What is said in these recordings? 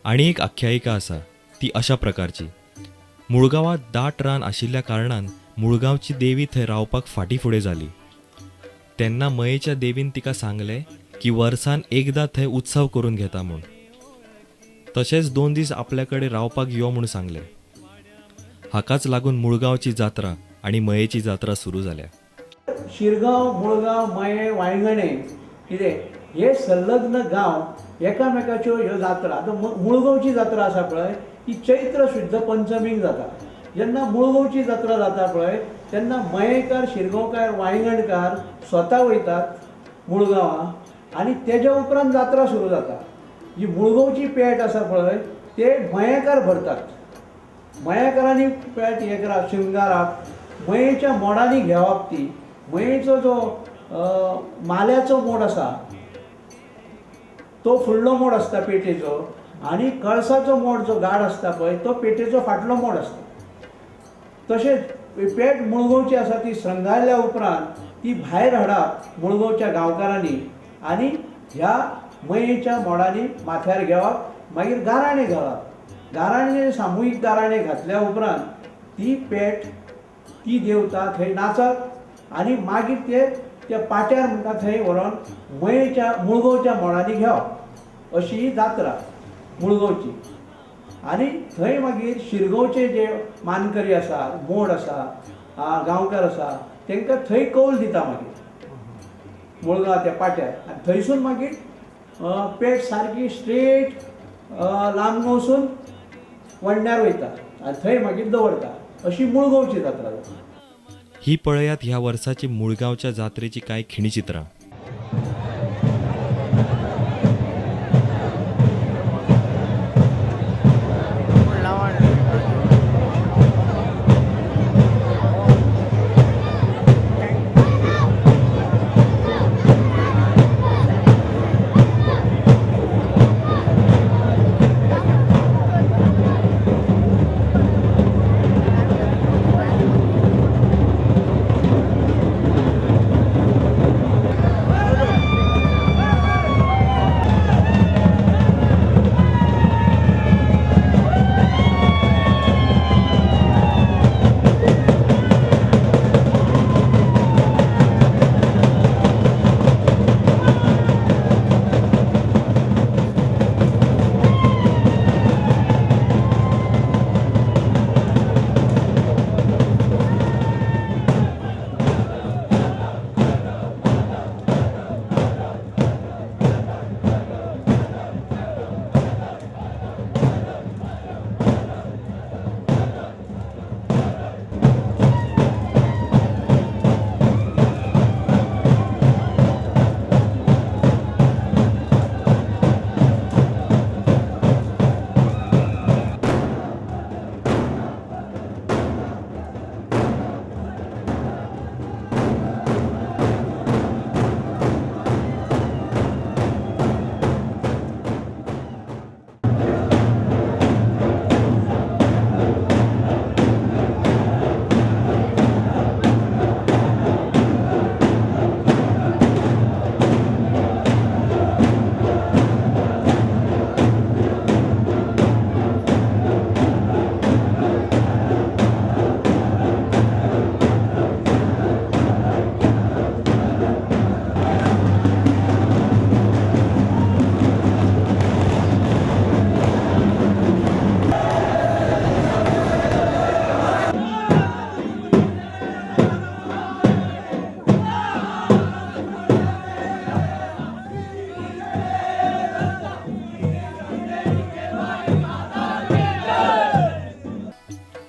आनी एक आख्यायिका आसा ती अशा प्रकारची. मुळगांवांत दाट रान आशिल्ल्या कारणान मुळगांवची देवी थंय रावपाक फाटीं फुडें जाली. तेन्ना मयेच्या देवीन तिका सांगलें की वर्सान एकदां थंय उत्सव करून घेता म्हूण, तशेंच 2 दीस आपल्या कडेन रावपाक यो म्हूण सांगलें. हाकाच लागून मुळगांवची जात्रा आनी मयेची जात्रा सुरू जाल्या. शिरगांव, मुळगांव, मये, वांयगणे कितें हे संलग्न गांव एकामेकाच्यो ह्यो जात्रा. आतां मुळगांवची जात्रा आसा पळय ती चैत्र शुद्ध पंचमीक जाता. जेन्ना मुळगांवची जात्रा जाता पळय तेन्ना मयेकार, शिरगांवकार, वांयगणकार स्वता वयतात मुळगांवां आनी तेज्या उपरांत जात्रा सुरू जाता. जी मुळगांवची पेट आसा पळय ते मयेकार भरतात. मयेकारांनी पेट हें करप, शिंगारप, मयेच्या मोडांनी घेवप. ती मयेचो जो माल्याचो मोड आसा तो फुडलो मोड आसता पेटेचो, आनी कळसाचो मोड जो गाड आसता पळय तो पेटेचो फाटलो मोड आसता. तशेंच पेट मुळगांवची आसा ती श्रृंगारल्या उपरांत ती भायर हाडप मुळगांवच्या गांवकारांनी आनी ह्या मयेच्या मोडांनी माथ्यार घेवप. मागीर गाराणें घालप. गाराणें, सामुहीक गाराणें घातल्या उपरांत ती पेट, ती देवता थंय नाचप आनी मागीर ते त्या पाट्यार म्हणटा थंय व्हरोन मयेच्या मुळगांवच्या मोडांनी घेवप. अशी ही जात्रा मुळगांवची. आनी थंय मागीर शिरगांवचे जे मानकरी आसा, मोड आसा, गांवकार आसा, तांकां थंय कौल दिता मागीर मुळगांव त्या पाट्यार. आनी थंयसून मागीर पेट सारकी स्ट्रेट लांबगांवसून वडण्यार वयता आनी थंय मागीर दवरता. अशी मुळगांवची जात्रा जाता. ही पळयात ह्या वर्साची मुळगांवच्या जात्रेची कांय खिणचित्रां.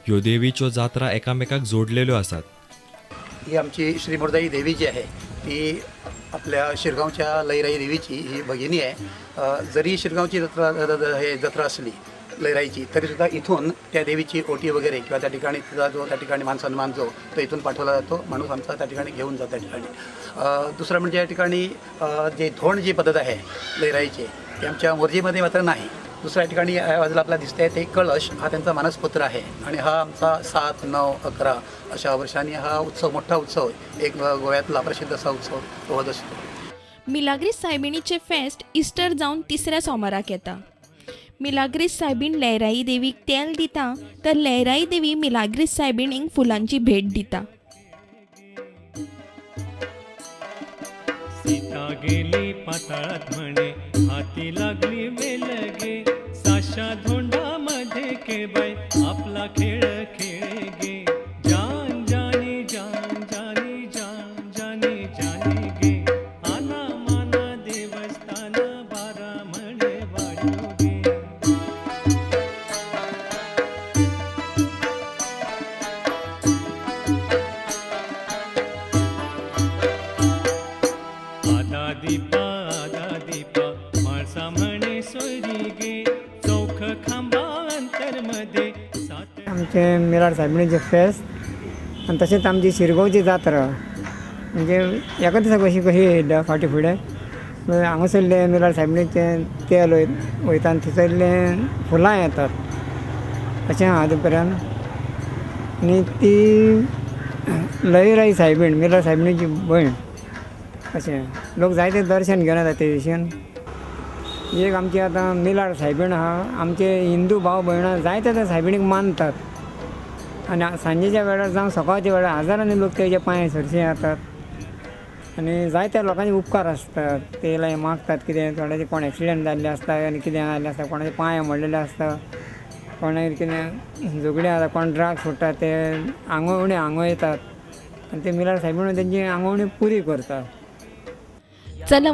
ह्यो देवीच्यो जात्रा एकामेकाक जोडलेल्यो आसात. ही आमची श्री मुर्दाई देवी जी आहे ती आपल्या शिरगांवच्या लईराई देवीची ही भगिनी आहे. जरी शिरगावची जत्रा हे जत्रा असली लईराईची तरीसुद्धा इथून त्या देवीची ओटी वगैरे किंवा त्या ठिकाणी तिचा जो त्या ठिकाणी मान सन्मान जो तो इथून पाठवला जातो, माणूस आमचा त्या ठिकाणी घेऊन जातो त्या ठिकाणी. दुसरं म्हणजे या ठिकाणी जे धोंड जी पद्धत आहे लईराईची ती आमच्या मोर्जीमध्ये मात्र नाही. दुसऱ्या ठिकाणी या बाजूला आपल्याला दिसते आहे ते कळश, हा त्यांचा मानसपुत्र आहे आणि हा आमचा 7, 9, 11 अशा वर्षांनी हा उत्सव, मोठा उत्सव, एक गोव्यातला प्रसिद्ध असा उत्सव होत असतो. मिलाग्रीस सायबिणीचे फेस्ट इस्टर जावन तिसऱ्या सोमाराक येता. मिलाग्रीस सायबीण लयराई देवीक तेल दिता तर लयराई देवी मिलाग्रीस सायबिणीक फुलांची भेट दिता. सीता गेली पाताळात म्हणे हाती लागली वेलगे, साशा धोंडामध्ये के बाई आपला खेळ खेळ गे. जान जानी जान जानी जान जानी जानी गे, आना माना देवस्थान बारा म्हणे वाडू गे. आदा दीपा आदा दीपा माळसा म्हणे सोयरी गे, चौख खांबा अंतरमध्ये सात. आमचे मिरार सायबिणीचें फेस्त आनी तशेंच आमची शिरगांवची जात्रा म्हणजे एका दिसा कशी कशी येयल्या फाटीं फुडें. हांगासरलें मिरार सायबिणीचें तेल वयता आनी थंयसरलें फुलां येतात अशें आहा आजू पर्यंत. आनी ती लयराई सायबीण मिरार सायबिणीची भयण अशें लोक जायते दर्शन घेवन येता ते विशयन. एक आमची आतां मिलार सायबीण आहा, आमचे हिंदू भाव भयणां जायते त्या सायबिणीक मानतात आनी सांजेच्या वेळार जावं सकाळच्या वेळार हजारांनी लोक तेजे पांय सरशी येतात आनी जायत्या लोकांचे उपकार आसतात. ते लाय मागतात कितें, थोड्याचे कोण एक्सिडंट जाल्ले आसता आनी कितें जाल्लें आसता, कोणाचे पांय मोडलेले आसता, कोणाक कितें झगडीं जाता, कोण ड्रग्स सोडटा, ते आंगवणी आंगयतात आनी ते मिलार सायबीण तेंची आंगवणी पुरी करतात. चला.